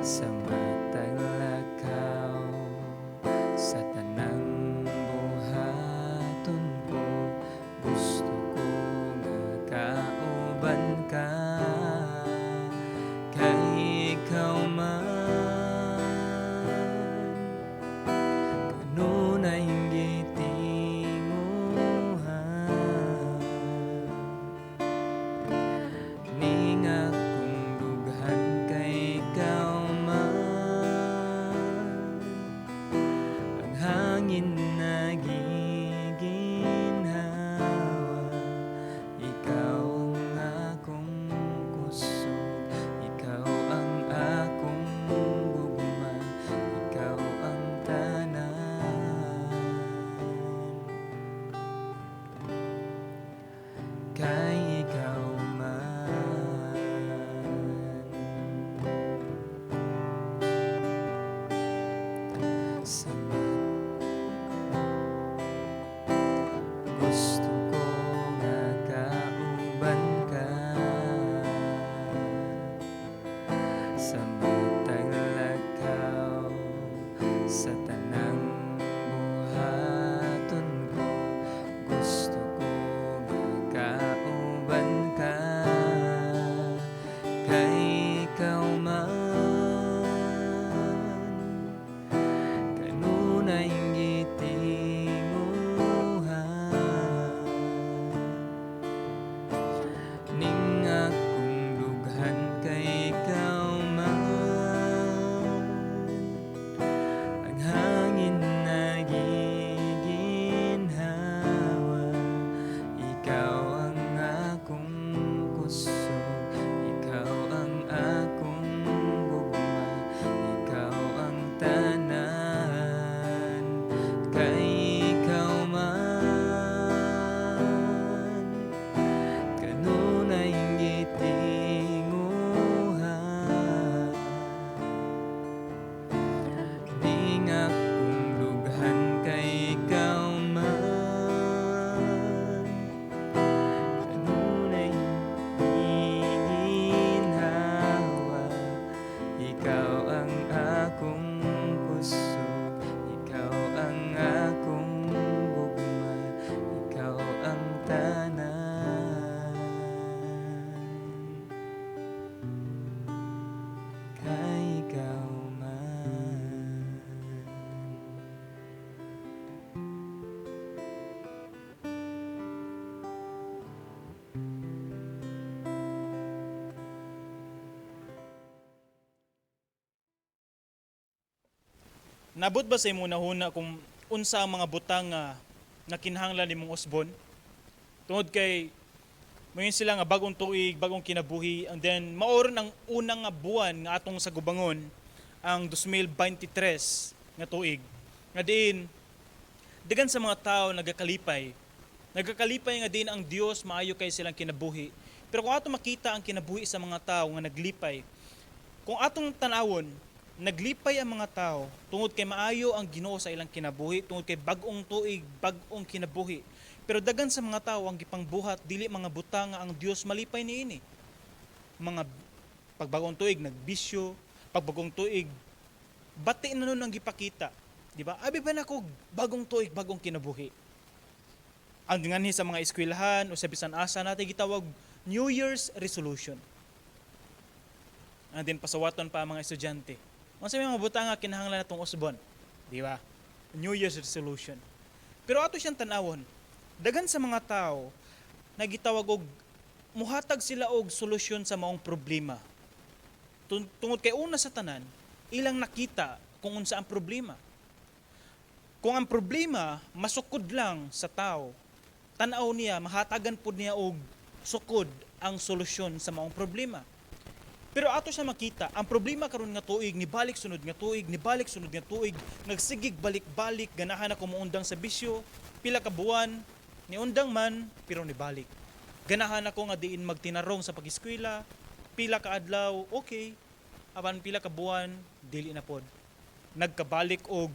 Sa matag lakaw, sa tanang buhaton ko, gusto ko nga kauban ka, kay ikaw man kanunay gitinguha ning akong dughan, kay ikaw man ang hangin nagiginhawa. Ikaw ang akong kusog, ikaw ang akong gugma, ikaw ang tanan, kay ikaw man. Sa gusto ko nga kauban ka sa matag lakaw, sa tanang buhaton ko, gusto ko nga kauban ka, kay ikaw man kanunay gitinguha ning akong dughan, kay ikaw man ang hangin nagiginhawa. Ikaw ang akong kusog, ikaw ang akong gugma, ikaw ang tanan, kay ikaw man kanunay gitinguha ning akong dughan, kay ikaw man kanunay giginhawa. Ikaw ang akong kusog, ikaw ang akong gugma, ikaw ang tanan, kay ikaw man. Nabot ba sa imong nahuna kung unsa ang mga butang nga nga kinahanglan nimong usbon? Tungod kay moingon sila nga bagong tuig, bagong kinabuhi, and then mao ron ang unang nga buwan nga atong sagubangon ang 2023 nga tuig. Nga diin dagan sa mga tao nagakalipay. Nagakalipay nga diin ang Dios maayo kay silang kinabuhi. Pero kung ato makita ang kinabuhi sa mga tao nga naglipay, kung atong tan-awon, naglipay ang mga tao tungod kay maayo ang Ginoo sa ilang kinabuhi, tungod kay bag-ong tuig, bag-ong kinabuhi. Pero dagan sa mga tao ang gipangbuhat dili mga butang nga ang Dios malipay niini. Mga pagbagong tuig nagbisyo, pagbagong tuig bati na nun ang gipakita, di ba? Abi ba nako bagong tuig, bagong kinabuhi. Ang nganhi sa mga eskwelahan o sa bisan asa natin gitawag New Year's resolution. And then pasawaton pa ang mga estudyante. Unsa may mga butang nga kinahanglan natong usbon, di ba? New Year's resolution. Pero ato siyang tan-awon, dagan sa mga tao nagitawag og muhatag sila og solusyon sa maong problema. Tungod kay una sa tanan, ilang nakita kung unsa ang problema. Kung ang problema masukod lang sa tao, tan-aw niya, mahatagan pud niya og sukod ang solusyon sa maong problema. Pero ato siya makita, ang problema karon nga tuig, nibalik sunod nga tuig, nibalik sunod nga tuig, nagsigig balik-balik, ganahan ako muundang sa bisyo, pila ka buwan, niundang man, pero nibalik. Ganahan ako nga diin magtinarong sa pag-eskwela, pila ka adlaw, okay, apan pila ka buwan, dili na pod. Nagkabalik og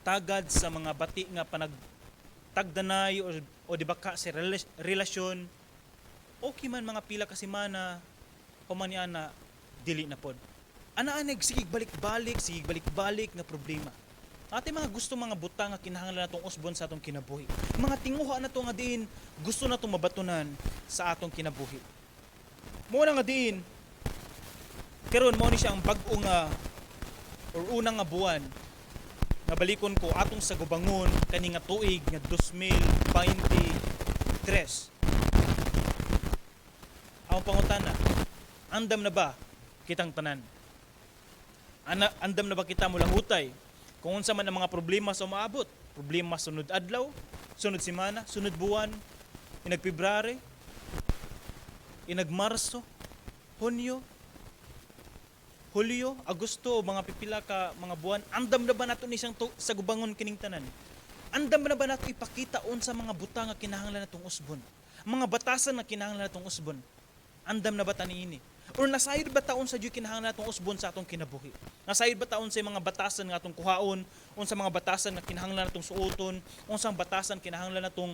tagad sa mga bati nga panagtagdanay o di ba ka sa relasyon, okay man mga pila ka semana, human ni ana, dili na pod. Anaa nag sige balik-balik nga problema. Atay mga gusto, mga butang nga kinahanglan natong usbon sa atong kinabuhi. Mga tinguha na to nga diin gusto natong mabatunan sa atong kinabuhi. Mo na nga diin karon mo ni siya ang bag-o nga or unang nga buwan nga balikon ko atong sagubangon kani nga tuig nga 2023. Ang pangutana, andam na ba kitang tanan? Ana, andam na ba kita mulahutay kung unsa man ang mga problema sa umaabot? Problema sunod adlaw, sunod semana, sunod buwan, inag Pebrary, inag Marso, Hunyo, Hulyo, Agosto, o mga pipila ka mga buwan, andam na ba nato ni siyang sagubangon kining tanan? Andam na ba nato ipakita unsa mga butang nga kinahanglan natong usbon? Mga batasan nga kinahanglan natong usbon? Andam na ba ta niini? Or nasayod ba ta unsa juy kinahanglan natong usbon sa atong kinabuhi? Nasayod ba ta unsa mga batasan nga atong kuhaon, unsa mga batasan nga kinahanglan natong suoton, unsang batasan kinahanglan natong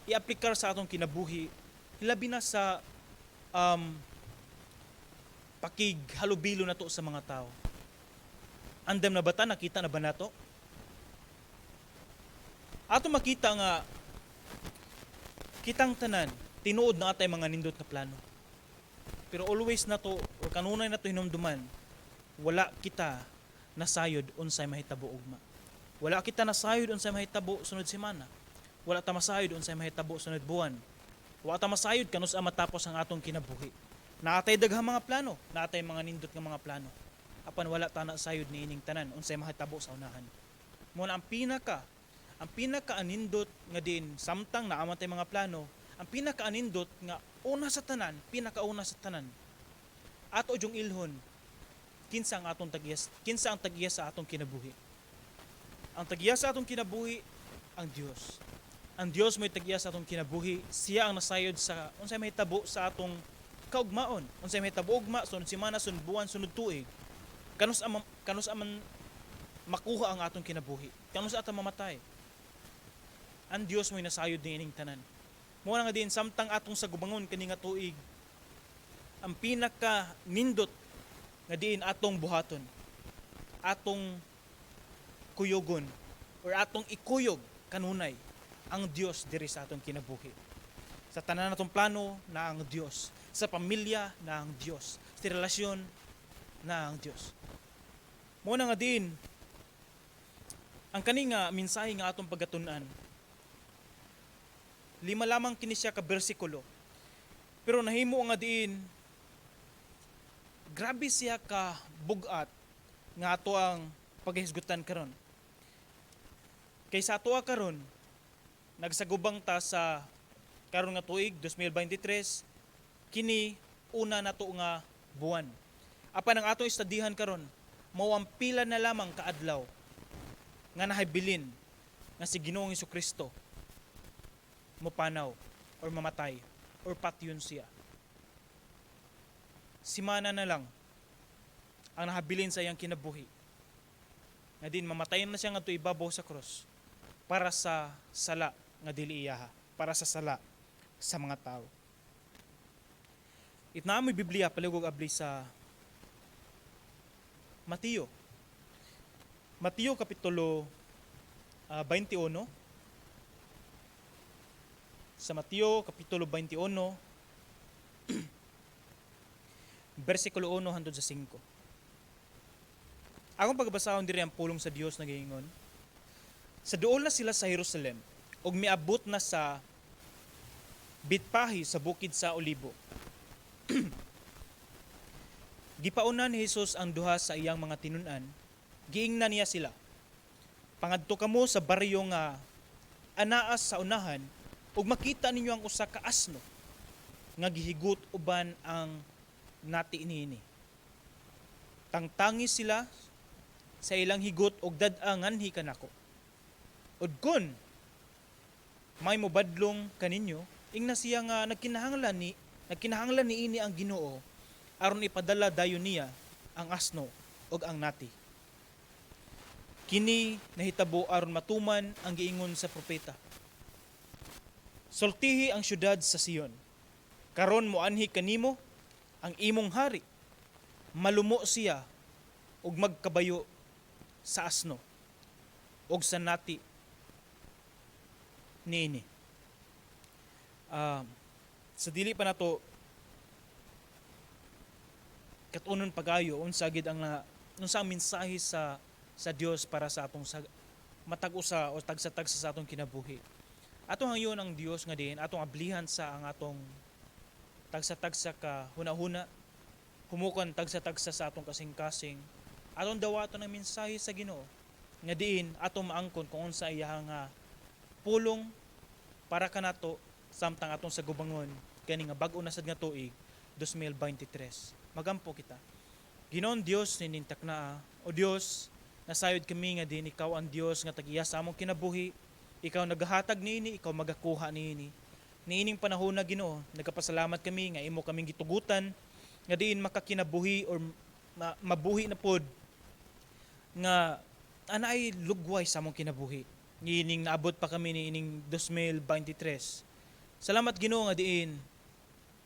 iaplikar sa atong kinabuhi, hilabi na sa pakighalubilo nato sa mga tao? Andam na ba ta? Nakita na ba nato? Ato makita nga kitang tanan, tinuod na atay mga nindot na plano. Pero always na to or kanunay na to hinumduman, wala kita nasayod unsay mahitabo ugma. Wala kita nasayod unsay mahitabo sunod semana. Wala ta masayod unsay mahitabo sunod buwan. Wala ta masayod kanus matapos ang atong kinabuhi. Naatay daghang mga plano, naatay mga nindot nga mga plano. Apan wala ta nasayod niining tanan unsay mahitabo sa unahan. Mo na ang pinaka anindot nga din samtang naa man tay mga plano, ang pinaka anindot nga una sa tanan, pinakauna sa tanan, ato jung ilhon kinsa ang atong tagiyas, kinsa ang tagiyas sa atong kinabuhi. Ang tagiyas sa atong kinabuhi, ang Dios. Ang Dios mo'y tagiyas sa atong kinabuhi, siya ang nasayod sa unsay mahitabo sa atong kaugmaon, unsay mahitabo ugma, sunod semana, sunod buwan, sunod tuig. Kanus aman makuha ang atong kinabuhi. Kanus ata mamatay. Ang Dios mo'y nasayod niining tanan. Mo na nga din samtang atong sagubangon kani nga tuig, ang pinaka nindot nga diin atong buhaton, atong kuyugon or atong ikuyog kanunay ang Dios diri sa atong kinabuhi. Sa tanan natong plano na ang Dios, sa pamilya na ang Dios, sa relasyon na ang Dios. Mo na nga din ang kani nga mensahe nga atong pagatun-an, 5 lamang kini siya ka bersikulo. Pero nahimo nga diin grabe siya ka bugat nga ato ang paghisgutan karon. Kay sa atoa karon, nagsagubang ta sa karon nga tuig 2023, kini una nato nga buwan. Apan ang atong estadihan karon mao ang pila na lamang kaadlaw nga nahabilin nga si Ginoong Kristo mopanaw or mamatay or patyon siya. Simana na lang ang nahabilin sa iyang kinabuhi. Nga din mamatayan na siya ngadto ibabaw sa krus para sa sala nga dili iyaha, para sa sala sa mga tao. If naa mo'y Biblia, palihog abli sa Mateo. Mateo kapitulo 21. Sa Mateo kapitulo 21 bersikulo 1 hangtod sa 5. Akong pagbasahon diri ang pulong sa Dios, nagaingon: Sa duol na sila sa Jerusalem ug miabot na sa Betfahe sa bukid sa Olibo, gipauna ni Jesus ang duha sa iyang mga tinun-an, giingnan niya sila: "Pangadto kamo sa baryo nga anaa sa unahan ug makita ninyo ang usa ka asno nga gihigot uban ang nati niini. Tangtangi sila sa ilang higot og dad-a nganhi kanako. Ug kun may mobadlong kaninyo, ingna siya nga nagkinahanglan niini ang Ginoo aron ipadala dayon niya ang asno ug ang nati." Kini nahitabo aron matuman ang giingon sa propeta: "Sultihi ang syudad sa Sion. Karon moanhi kanimo ang imong hari. Malumo siya. ug magkabayo sa asno ug sa nati niini. Sa dili pa nato katunon pagayo unsa gid ang na, unsa ang mensahe sa Dios para sa atong sa matag usa o tagsa-tagsa sa atong kinabuhi. Atong hangyoon ang Dios nga diin atong ablihan sa ang atong tagsa-tagsa ka hunahuna, humukan tagsa-tagsa sa atong kasing-kasing, atong dawaton ang mensahe sa Ginoo nga diin atong maangkon kung unsa iyang nga pulong para kanato samtang atong sagubangon kani nga bag-o na sad nga tuig 2023. Magampo kita. Ginoong Dios nining taknaa, o Dios, nasayod kami nga diin ikaw ang Dios nga tag-iya sa among kinabuhi. Ikaw nagahatag niini, ikaw magakuha niini. Niining panahon na, Ginoo, nagapasalamat kami nga imo kaming gitugutan nga diin makakinabuhi or mabuhi na pod nga anaay lugway sa among kinabuhi. Niining naabot pa kami niining 2023. Salamat, Ginoo, nga diin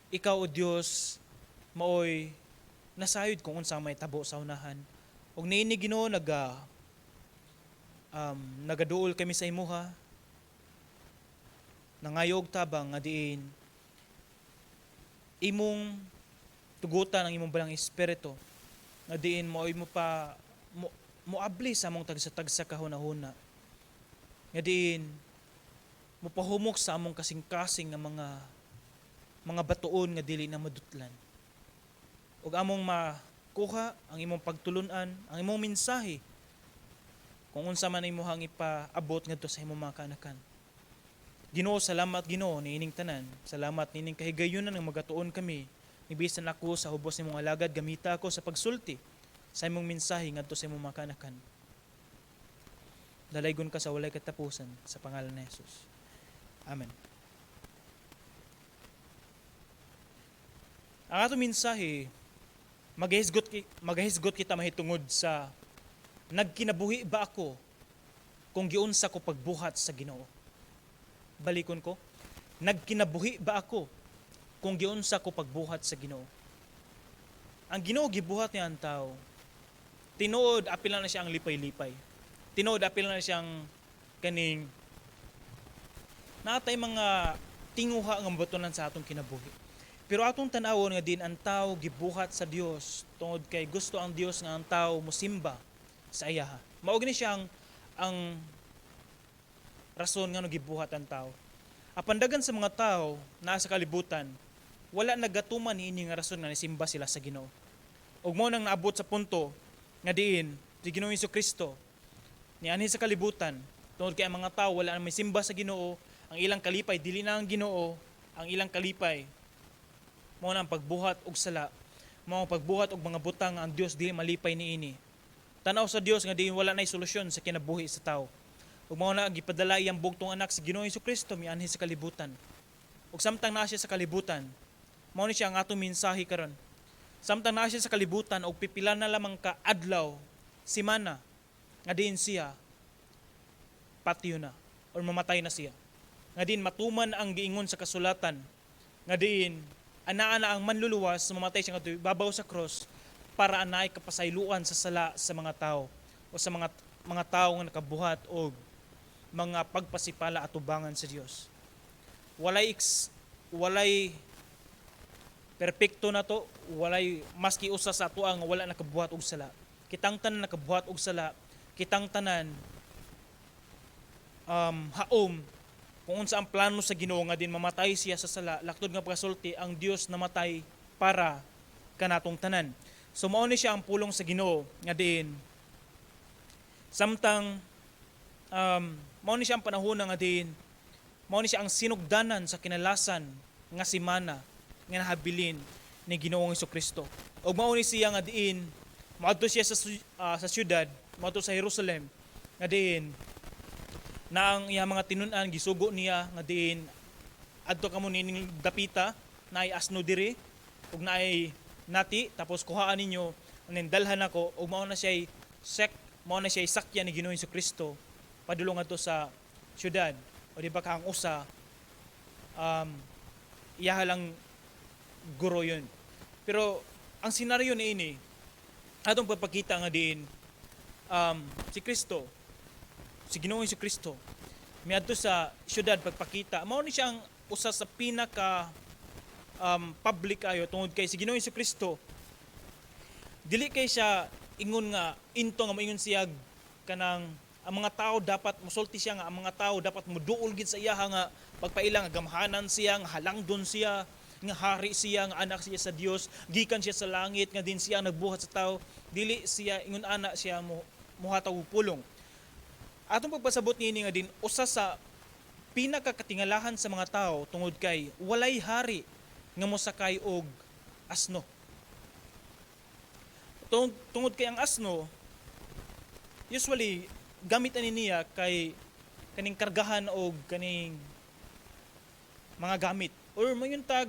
ikaw, o Dios, maoy nasayod kung unsa may tabo sa unahan. Ug niini, Ginoo, nagaduol kami sa imuha. Nangayog tabang nga diin imong tugutan ang imong Balang Espiritu nga diin mo mo pa mo moabli sa among tagsa-tagsa kahuna-huna nga diin mopahumok sa among kasing-kasing nga mga batuon nga dili na madutlan ug among makuha ang imong pagtulunan, ang imong mensahe kung unsa man imong ipaabot ngadto sa imong mga kaanakan. Ginoo, salamat, Ginoo, niining tanan. Salamat niining kahigayunan nga magatuon kami. Nibisan ako sa hubos nimong alagad, gamita ako sa pagsulti sa imong mensahe ngadto sa imong mga kaanakan. Dalaygon ka sa walay katapusan sa pangalan ni Jesus. Amen. Ang atong mensahe, magahisgot kita mahitungod sa "Nagkinabuhi ba ako kung giunsa ko pagbuhat sa Ginoo?" Balikon ko. Nagkinabuhi ba ako kung giunsa ko pagbuhat sa Ginoo? Ang Ginoo, gibuhat niya ang tao. Tinuod apil na siya ang lipay-lipay. Tinuod apil na siyang kaning natay mga tinguha nga mabatunan sa atong kinabuhi. Pero atong tan-awon nga diin ang tao gibuhat sa Dios tungod kay gusto ang Dios nga ang tao musimba sa iyaha. Mao gini siya ang rason nga gibuhat ang tao. Apan daghan sa mga tao naa sa kalibutan, wala nagatuman niini nga rason nga nisimba sila sa Ginoo. Ug mao nang naabot sa punto nga diin si Ginoong Kristo nianhi sa kalibutan tungod kay ang mga tao wala na may simba sa Ginoo, ang ilang kalipay dili na ang Ginoo, ang ilang kalipay mao na ang pagbuhat og sala, mao ang pagbuhat og mga butang nga ang Dios dili malipay niini. Tanaw sa Dios nga diin wala nay solusyon sa kinabuhi sa tao. Ug mao na gipadala iyang bugtong anak, si Ginoong Kristo, mianhi sa kalibutan. Ug samtang naa siya sa kalibutan, mao ni siya ang atong mensahe karon. Samtang naa siya sa kalibutan og pipila na lamang ka adlaw, semana nga diin siya patyo na or mamatay na siya. Nga diin matuman ang giingon sa kasulatan nga diin anaa na ang manluluwas, mamatay siya nga babaw sa cross para anay kapasayloan sa sala sa mga tao o sa mga tao nga nakabuhat og mga pagpasipala atubangan sa Dios. Walay perpekto na to, walay maski usa sa ato ang wala nakabuhat og sala. Kitang tanan nakabuhat og sala, kitang tanan haom kung unsa ang plano sa Ginoo nga diin mamatay siya sa sala. Laktod nga pagkasulti, ang Dios namatay para kanatong tanan. So mao ni siya ang pulong sa Ginoo nga diin samtang mao ni siya ang panahon nga diin mao ni siya ang sinugdanan sa kinalasan nga semana nga nahabilin ni Ginoong Kristo. Ug mao ni siya nga diin moadto siya sa syudad, moadto sa Jerusalem nga diin na ang iyang mga tinun-an gisugo niya nga diin, "Adto kamo nining dapita, naay asno diri ug naay nati, tapos kuhaan ninyo and dalhan ako." Ug mao na siya sakyan ni Ginoong Kristo padulong adto sa syudad. O di ba ka ang usa iyaha lang guro yun. Pero ang senaryo niini Atong pagpakita nga diin si Kristo, si Ginoong Kristo, miadto sa syudad pagpakita. Mao ni siya ang usa sa pinaka public ayo tungod kay si Ginoong Kristo dili kay siya ingon nga into nga moingon siya kanang ang mga tao dapat musulti siya nga ang mga tao dapat muduol gid sa iyaha nga pagpaila nga gamhanan siya, nga halangdon siya, nga hari siya, nga anak siya sa Dios, gikan siya sa langit, nga din siya ang nagbuhat sa tao. Dili siya ingon ana siya mo muhatag og pulong. Atong pagpasabot niini nga din usa sa pinakakatingalahan sa mga tao tungod kay walay hari nga mosakay og asno. Tungod kay ang asno usually gamit ani niya kay kaning kargahan og kaning mga gamit or mayon tag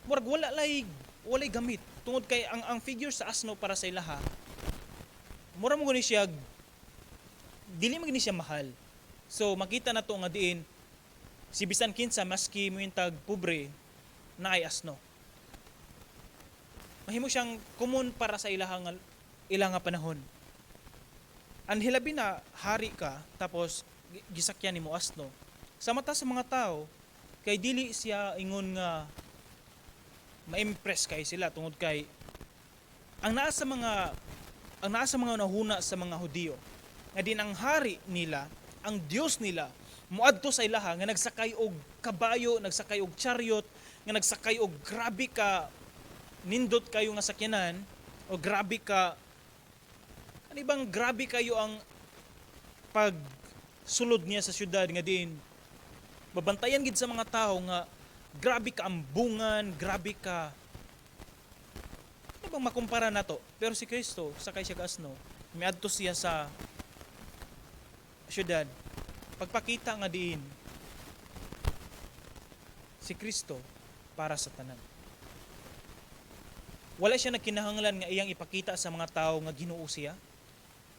murag wala lay walay gamit tungod kay ang figure sa asno para sa ilaha mura mo gani siya, dili man gani siya mahal. So makita na to nga diin si bisan kinsa, maski mo tag pobre, naay asno. Mahimo siyang common para sa ilahang ilang nga panahon. Ang hilabi na hari ka tapos gisakyan nimo asno. Sa mata sa mga tao kay dili siya ingon nga ma-impress kay sila tungod kay ang naa sa mga nahuna sa mga Hudiyo nga din ang hari nila, ang Dios nila, muadto sa ilaha nga nagsakay og kabayo, nagsakay og chariot, nga nagsakay og grabe ka nindot kayo nga sakyanan o grabe ka ano bang grabe kayo ang pagsulod niya sa syudad nga din babantayan gid sa mga tao nga grabe ka ambungan, grabe ka ano bang makumpara nato. Pero si Kristo sakay siya asno, miadto siya sa syudad pagpakita nga diin si Kristo para sa tanan. Wala siya nagkinahanglan nga iyang ipakita sa mga tao nga Ginoo siya.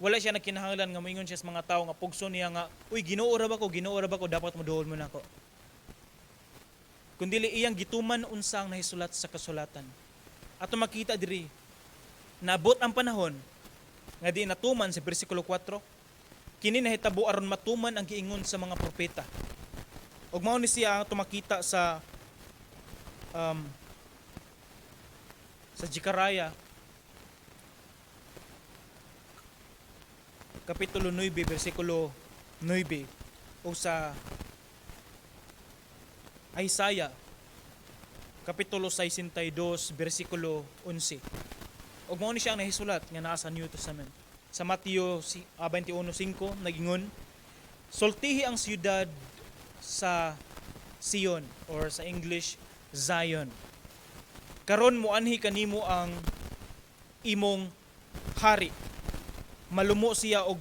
Wala siya nagkinahanglan nga moingon siya sa mga tao nga pugso niya nga, "Uy, Ginoo ra ba ko, Ginoo ra ba ko, dapat moduol mo nako." Kundili iyang gituman unsang nahisulat sa kasulatan. Ato makita diri, naabot ang panahon nga di natuman sa bersikulo 4, kini nahitabo aron matuman ang giingon sa mga propeta. Ug mao ni siya ang tumakita sa Zechariah kapitulo 9 bersikulo 9 o sa Isaiah kapitulo 62 bersikulo 11. Ug mao ni siya ang nahisulat nga naa sa New Testament. Sa Mateo 21:5 nagingon, "Sultihi ang siyudad sa Sion," or sa English Zion. "Karon muanhi kanimo ang imong hari. Malumo siya og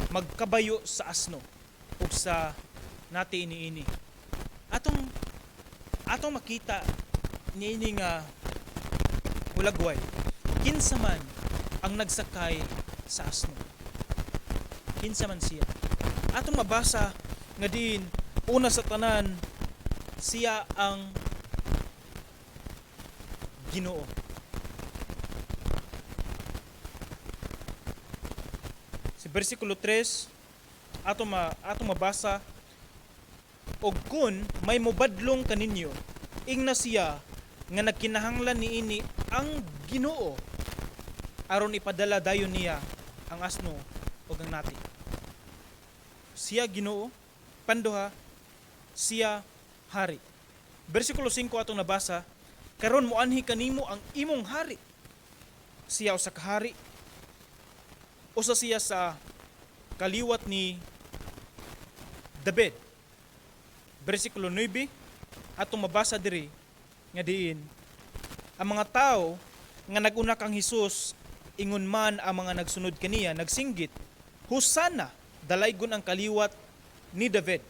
magkabayo sa asno ug sa nati iniini." Atong makita niini nga hulagway, kinsa man ang nagsakay sa asno? Kinsa man siya? Atong mabasa nga diin una sa tanan siya ang Ginoo. Sa bersikulo 3 ato mabasa, "Og kun may mobadlong kaninyo, ingna siya nga nagkinahanglan niini ang Ginoo aron ipadala dayon niya ang asno ug ang nati." Siya Ginoo, panduha, siya hari. Bersikulo 5 atong nabasa, "Karon moanhi kanimo ang imong hari." Siya usa ka hari. Usa siya sa kaliwat ni David. Bersikulo 9 atong mabasa diri nga diin ang mga tao nga nag-una kang Hesus ingon man ang mga nagsunod kaniya nagsinggit, "Hosana, dalaygon ang kaliwat ni David.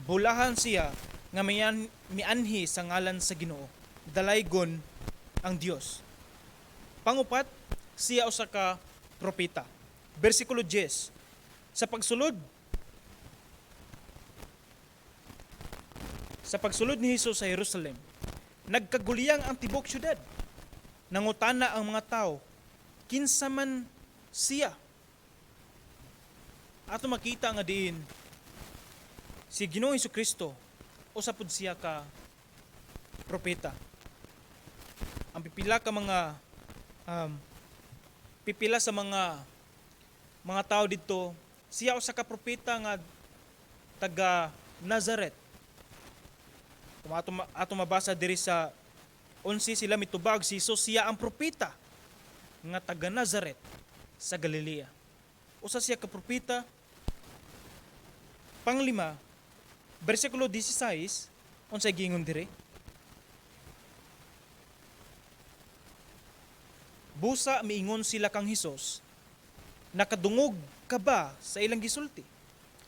Bulahan siya nga mianhi sa ngalan sa Ginoo. Dalaygon ang Dios." Pangupat, siya usa ka propeta. Bersikulo 10. Sa pagsulod ni Hesus sa Jerusalem, nagkaguliyang ang tibok syudad. Nangutana ang mga tao, "Kinsa man siya?" Ato makita nga diin si Ginoong Kristo, usa pud siya ka propeta. Ang pipila ka mga pipila sa mga tao didto, siya usa ka propeta nga taga Nazaret. Kung ato mabasa diri sa 11, sila mitubag, si Jesus siya ang propeta nga taga Nazaret sa Galilea. Usa siya ka propeta. Panglima, bersikulo 16, unsay giingon diri? Busa miingon sila kang Hesus, "Nakadungog ka ba sa ilang gisulti?"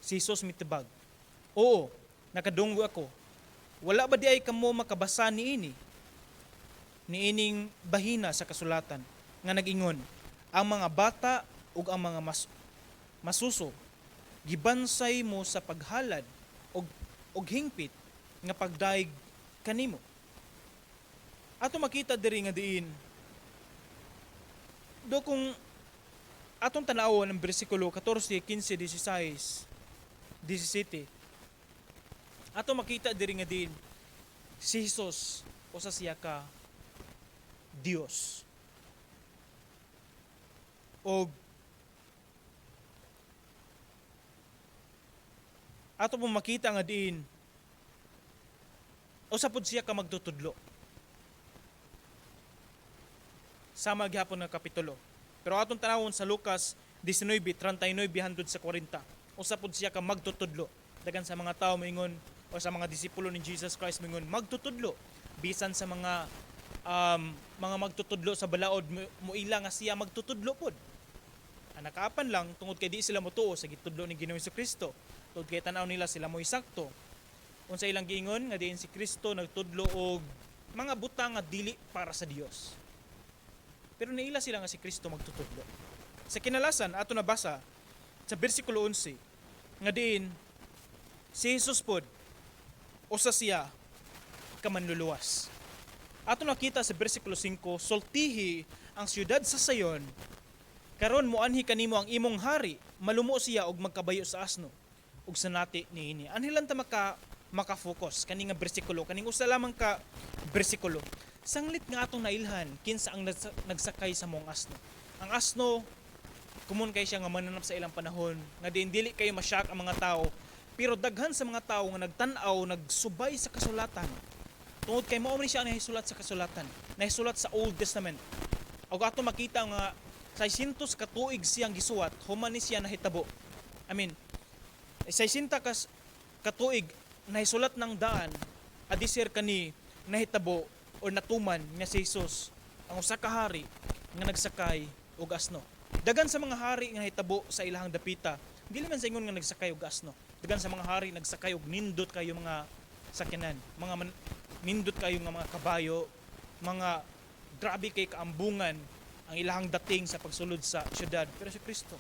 Si Jesus mitubag, "Oo, nakadungog ako. Wala ba diay kamo makabasa niini? Niining bahina sa kasulatan nga nag-ingon, 'Ang mga bata ug ang mga masuso gibansay mo sa paghalad og hingpit nga pagdayeg kanimo.'" Ato makita diri nga diin do kung atong tanawon ang bersikulo 14, 15, 16, 17, ato makita diri nga diin si Jesus usa siya ka Dios. Og ato po makita nga diin usa pod siya ka magtutudlo. Sama gihapon nga kapitulo. Pero atong tanawon sa Lucas 19:39 hangtod sa 40. Usa pod siya ka magtutudlo. Dagan sa mga tao moingon o sa mga disipulo ni Jesus Christ moingon magtutudlo. Bisan sa mga magtutudlo sa balaod, moila nga siya magtutudlo pod. Ang nakaapan lang tungod kay di sila motuo sa gitudlo ni Ginoong Kristo. Tungod kay tan-aw nila sila mo'y sakto. Unsa ilang giingon nga diin si Kristo nagtudlo og mga butang nga dili para sa Dios. Pero naila sila nga si Kristo magtutudlo. Sa kinalasan ato nabasa sa bersikulo 11 nga diin si Jesus pod usa siya ka manluluwas. Ato nakita sa bersikulo 5, "Sultihi ang siyudad sa Sayon, karon moanhi kanimo ang imong hari, malumo siya og magkabayo sa asno ug sa nati niini." Anhi lang ta maka-focus kani nga bersikulo, kaning usa lamang ka bersikulo. Sanglit nga atong nailhan kinsa ang nagsakay sa mong asno. Ang asno common kay siya nga mananap sa ilang panahon nga diin dili kayo ma-shock ang mga tao, pero daghan sa mga tao nga nagtan-aw, nagsubay sa kasulatan. Tungod kay mao man siya ang nahisulat sa kasulatan, nahisulat sa Old Testament. Og ato makita nga 600 ka tuig siyang gisuwat, human ni siya nahitabo. I mean, 600 ka tuig nahisulat ng daan, adisir kani nahitabo o natuman nga si Jesus ang usa ka hari nga nagsakay og asno. Dagan sa mga hari nga nahitabo sa ilahang dapita, dili man sa ingon nga nagsakay og asno. Dagan sa mga hari nagsakay og nindot kayo mga sakyanan, mga nindot kayo nga mga kabayo, mga grabe kay kaambungan ang ilahang dating sa pagsulod sa syudad. Pero si Kristo,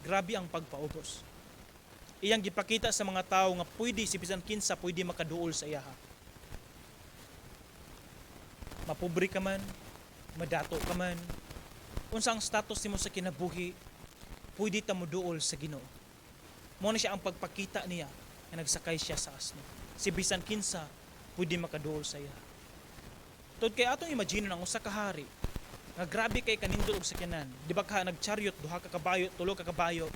grabe ang pagpaubos. Iyang gipakita sa mga tao nga pwede si bisan kinsa pwede makaduol sa iyaha. Mapobre ka man, madato ka man, unsa ang status nimo sa kinabuhi, pwede ta moduol sa Ginoo. Mao na siya ang pagpakita niya nga nagsakay siya sa asno. Si bisan kinsa pwede makaduol sa iya. Tod kay atong imagine ang usa ka hari nga grabe kay kanindot og sakyanan. Di ba ka nag-chariot, duha ka kabayo, tulo ka kabayo,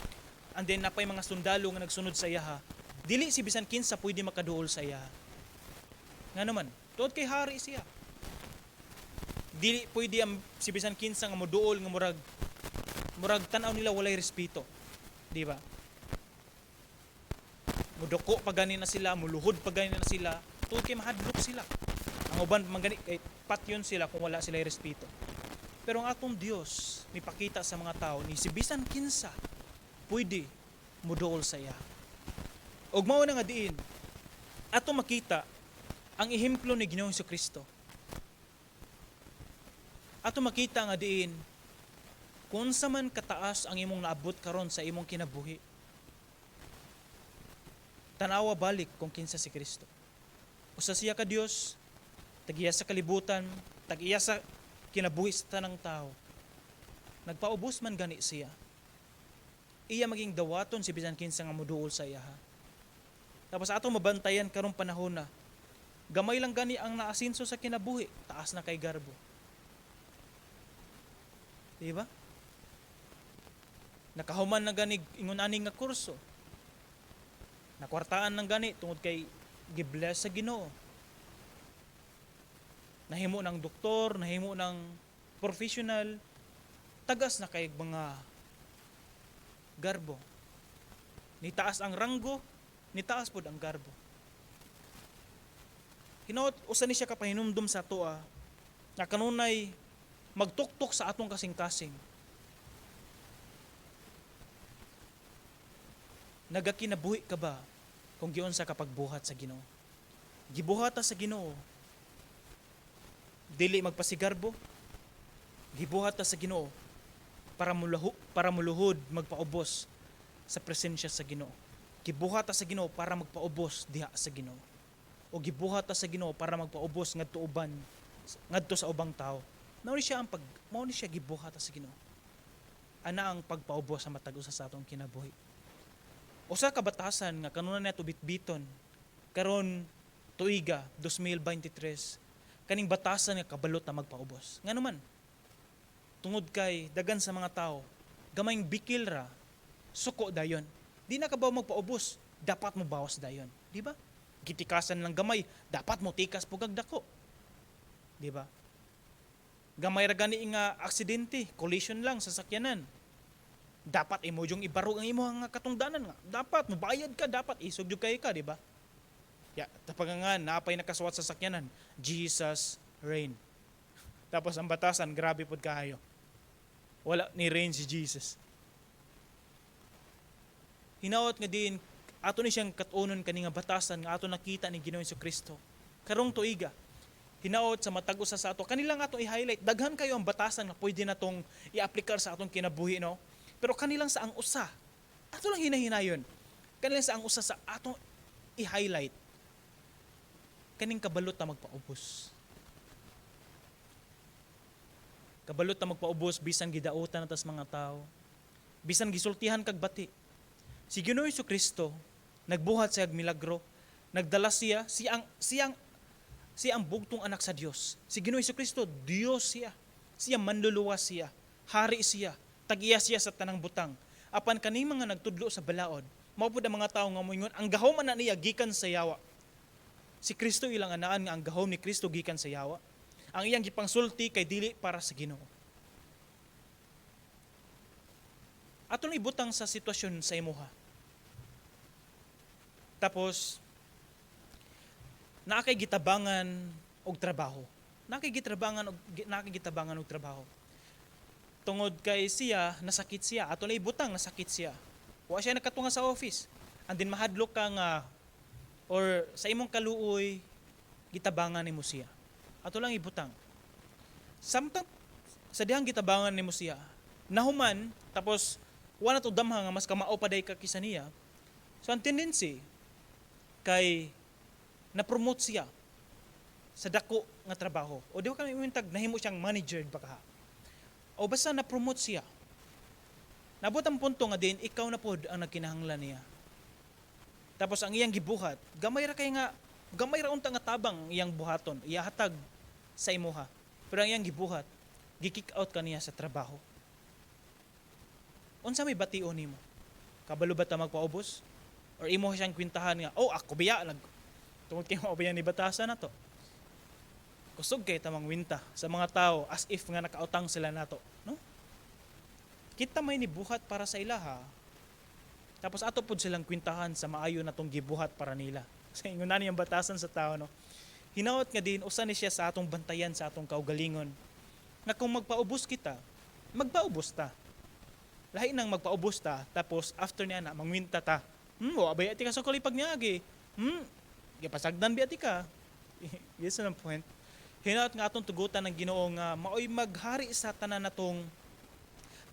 and then napay mga sundalo nga nagsunod sa iyaha. Dili si bisan kinsa pwede makaduol sa iyaha. Nga naman, tuod kay hari siya. Dili pwede ang si bisan kinsa nga moduol nga murag tan-aw nila walay respeto. Di ba? Muduko pa gani na sila, muluhod pa gani na sila, tuod kay mahadlok sila. Ang uban man gani kay patyon sila kung wala sila respeto. Pero ang atong Dios mipakita sa mga tao ni si bisan kinsa pwede moduol sa iya. Og mao na nga diin ato makita ang ehemplo ni Ginoong Kristo. Ato makita nga diin kung unsa man kataas ang imong naabot karon sa imong kinabuhi, tanawa balik kung kinsa si Kristo. Usa siya ka Dios, Tag-iya sa kalibutan, tag-iya sa kinabuhi sa tanang tao. Nagpaubos man gani siya. Iya maging dawaton si bisan kinsa nga moduol sa iya. Tapos atong mabantayan karong panahon na gamay lang gani ang naasinso sa kinabuhi, taas na kay garbo. Di ba? Nakahuman na gani ingon ani nga kurso. Nakwartaan ng gani tungod kay gibless sa Ginoo. Nahimo ng doktor, nahimo ng professional, tagas na kay mga garbo. Nitaas ang ranggo, nitaas pod ang garbo. Hinaot usa ni siya kapahinumdum sa atoa nga kanunay magtuktok sa atong kasing-kasing. Nagakinabuhi ka ba kung giunsa ka pagbuhat sa Ginoo? Gibuhat ta sa Ginoo, dili magpasigarbo. Gibuhat ta sa Ginoo para muluhod, magpaubos sa presensya sa Ginoo. Gibuhat ta sa Ginoo para magpaubos diha sa Ginoo. O gibuhat ta sa Ginoo para magpaubos ngadto sa ubang tao. Mao ni siya gibuhat ta sa Ginoo. Ana ang pagpaubos sa matag usa sa atong kinabuhi. Usa ka batasan nga kanunay nato bitbiton karon tuiga 2023, kaning batasan nga kabalot na magpaubos. Ngano man? Tungod kay dagan sa mga tao, gamayng bikil ra, suko dayon. Di na ka ba magpaubos, dapat mo bawas dayon. Di ba? Gitikasan lang gamay, dapat mo tikas pugag dako. Di ba? Gamay ra gani nga aksidente, collision lang sa sakyanan. Dapat imo yung ibarog ang imo nga katungdanan nga. Dapat mobayad ka, dapat isog jud kay ka, di ba? Ya, tapagangan naapay nakasuwat sa sakyanan, Jesus reign. Tapos ang batasan, grabe pod kaayo. Wala ni reign si Jesus. Hinaot nga din ato ni siyang katunon kani nga batasan nga ato nakita ni Ginoong Kristo. Karong tuiga, hinaot sa matag usa sa ato kanilang ato i-highlight. Daghan kayo ang batasan nga pwede natong i-aplikar sa atong kinabuhi, no? Pero kanilang sa ang usa, ato lang hinahinayon. Kanilang sa ang usa sa atong i-highlight, kaning kabalot na magpaubos. Kabalot na magpaubos bisan gidautan na tas mga tao. Bisan gisultihan kag bati. Si Ginoong Kristo nagbuhat siya og milagro, nagdala siya, siya ang bugtong anak sa Dios. Si Ginoong Kristo, Dios siya. Siya manluluwas siya, hari siya, tag-iya siya sa tanang butang. Apan kaning mga nagtudlo sa balaod, mao pud ang mga tawo nga moingon ang gahom ana niya gikan sa yawa. Si Kristo ilang anaan nga ang gahom ni Kristo gikan sa yawa. Ang iyang gipangsulti kay dili para sa Ginoo. Ato lang ibutang sa sitwasyon sa imuha. Tapos naa kay gitabangan og trabaho. Naa kay gitabangan og trabaho. Tungod kay siya, nasakit siya. Ato lang ibutang, nasakit siya. Wa siya nakatunga sa office. And then mahadlok ka nga or sa imong kaluoy gitabangan nimo siya. Ato lang ibutang. Samtang sa dihang gitabangan nimo siya, nahuman tapos wa na to damha nga mas kamao pa day ka kisa niya. So ang tendency kay na-promote siya sa dako nga trabaho. O di ba kami imintag nahimo siyang manager baka. O basta na-promote siya. Nabot ang punto nga din ikaw na pod ang nagkinahanglan niya. Tapos ang iyang gibuhat, gamay ra unta nga tabang iyang buhaton, iyahatag sa imuha. Pero ang iyang gibuhat, gi-kick out ka niya sa trabaho. Unsa may bation nimo? Kabalo ba ta magpaubos? Or imo siyang kwintahan nga, "Oh, ako biya nag tungod kay mao biya ni batasan na to." Kusog kay tamang winta sa mga tao as if nga nakautang sila nato, no? Kita may nibuhat para sa ilaha. Tapos ato pod silang kwintahan sa maayo natong gibuhat para nila. Sa ingon na niyang batasan sa tao, no? Hinaot nga din usa ni siya sa atong bantayan sa atong kaugalingon. Nga kung magpaubos kita, magpaubos ta. Lahi nang magpaubos ta, tapos after niya na mangwinta ta. Wa ba ti ka sa kulipag niagi? Gipasagdan biya ti ka. Yes, ang point. Hinaot nga atong tugutan ng Ginoo nga maoy maghari sa tanan natong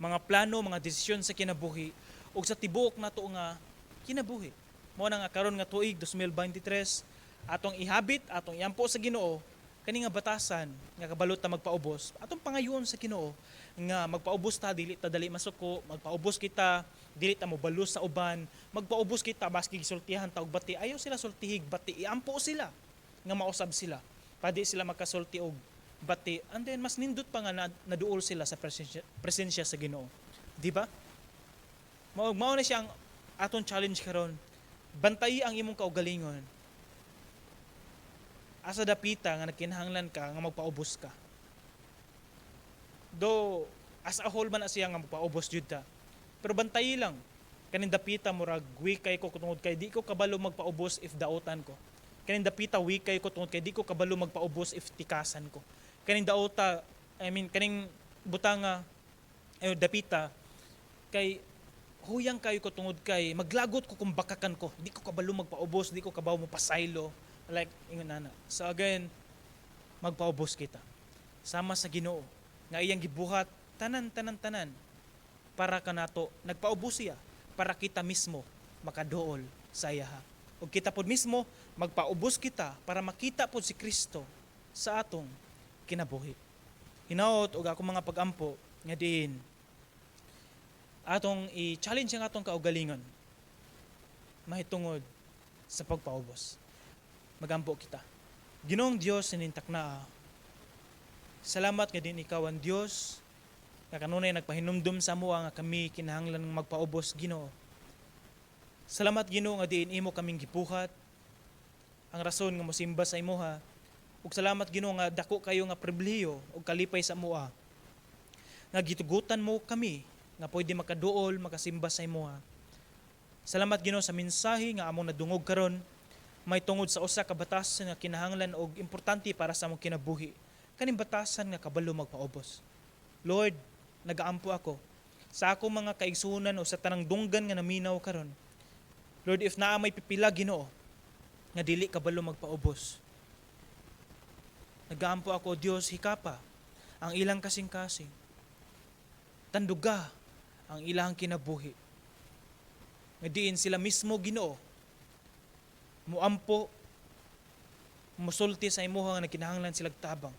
mga plano, mga desisyon sa kinabuhi ug sa tibuok nato nga kinabuhi. Mao na nga karon nga tuig 2023, atong ihabit, atong iampo sa Ginoo Kani nga batasan nga kabalo ta magpaubos, atong pangayoon sa Ginoo nga magpaubos ta, dili ta dali masuko, magpaubos kita, dili ta mobalos sa uban, magpaubos kita baski gisultihan ta og bati, ayaw sila sultihig bati, iampo sila nga mausab sila. Padi sila makasulti og bati, and then mas nindot pa nga naduol sila sa presensya sa Ginoo. Di ba? Mao na siya ang atong challenge karon. Bantayi ang imong kaugalingon. Asa dapita nga nagkinahanglan ka nga magpaubos ka. Do as a whole man na siya nga magpaubos jud ta. Pero bantayi lang kaning dapita, murag weak kay ko tungod kay di ko kabalo magpaubos if dautan ko. Kaning dapita, weak kay ko tungod kay di ko kabalo magpaubos if tikasan ko. Kaning dauta, I mean, kaning butanga ay dapita kay huyang kayo ko tungod kay maglagot ko kung bakakan ko. Di ko kabalo magpaubos, di ko kabalo mo pasaylo. Like, ingon nana. So again, magpaubos kita. Sama sa Ginoo nga iyang gibuhat tanan, tanan, tanan para kanato. Nagpaubos siya para kita mismo makaduol sa iyaha. Ug kita pod mismo magpaubos kita para makita pod si Kristo sa atong kinabuhi. Hinaot og akong mga pagampo nga diin atong i-challenge ang atong kaugalingon mahitungod sa pagpaubos. Magampo kita. Ginoong Dios sinintak na, salamat nga diin ikaw ang Dios nga kanunay nagpahinumdum sa amoa nga kami kinahanglan ng magpaubos, Ginoo. Salamat, Ginoo, nga diin imo kaming gibuhat ang rason nga mosimba sa imuha. Ug salamat, Ginoo, nga dako kayo nga pribilehiyo ug kalipay sa amoa nga gitugutan mo kami nga pwede makaduol, makasimba sa imuha. Salamat, Ginoo, sa mensahe nga among nadungog karon may tungod sa usa ka batasan nga kinahanglan og importante para sa among kinabuhi. Kaning batasan nga kabalo magpaubos. Lord, nagaampo ako sa akong mga kaigsunan o sa tanang dunggan nga naminaw karon. Lord, if naa may pipila, Ginoo, nga dili kabalo magpaubos, nagaampo ako, Dios, hikapa ang ilang kasing-kasing. Tanduga ang ilang kinabuhi. Nga diin sila mismo, Ginoo, muampo, musulti sa imuha nga nagkinahanglan silag tabang.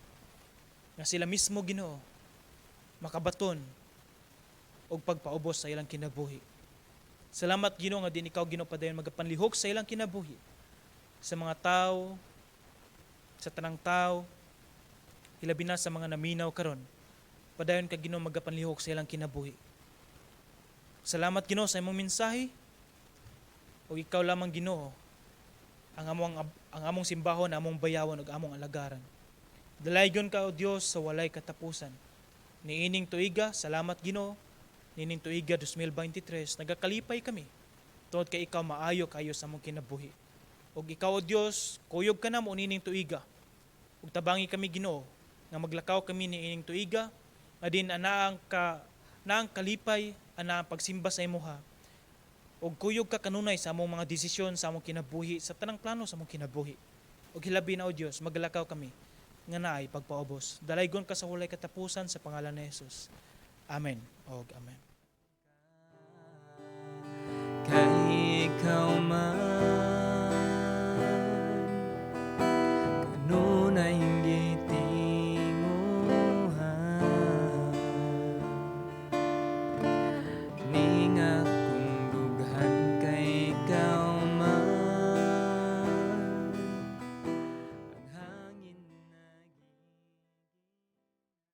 Nga sila mismo, Ginoo, makabaton og pagpaubos sa ilang kinabuhi. Salamat, Ginoo, nga diin ikaw, Ginoo, padayon magapanlihok sa ilang kinabuhi. Sa mga tao, sa tanang tao, hilabi na sa mga naminaw karon. Padayon ka, Ginoo, magapanlihok sa ilang kinabuhi. Salamat, Ginoo, sa imong mensahe. Ug ikaw lamang, Ginoo, ang among simbahon, among bayawan ug among alagaran. Dalaygon ka, O Dios, sa walay katapusan. Niining tuiga, salamat, Ginoo. Niining tuiga 2023, nagakalipay kami tungod kay ikaw maayo kayo sa among kinabuhi. Ug ikaw, O Dios, kuyog ka namo niining tuiga. Ug tabangi kami, Ginoo, nga maglakaw kami niining tuiga, nga diin anaang ka naang kalipay, anaang pagsimba sa imuha. Ug kuyog ka kanunay sa among mga desisyon sa among kinabuhi, sa tanang plano sa among kinabuhi. Ug hilabi na, O Dios, maglakaw kami nga naay pagpaubos. Dalaygon ka sa walay katapusan sa pangalan ni Jesus. Amen. Og amen. Kay ikaw man.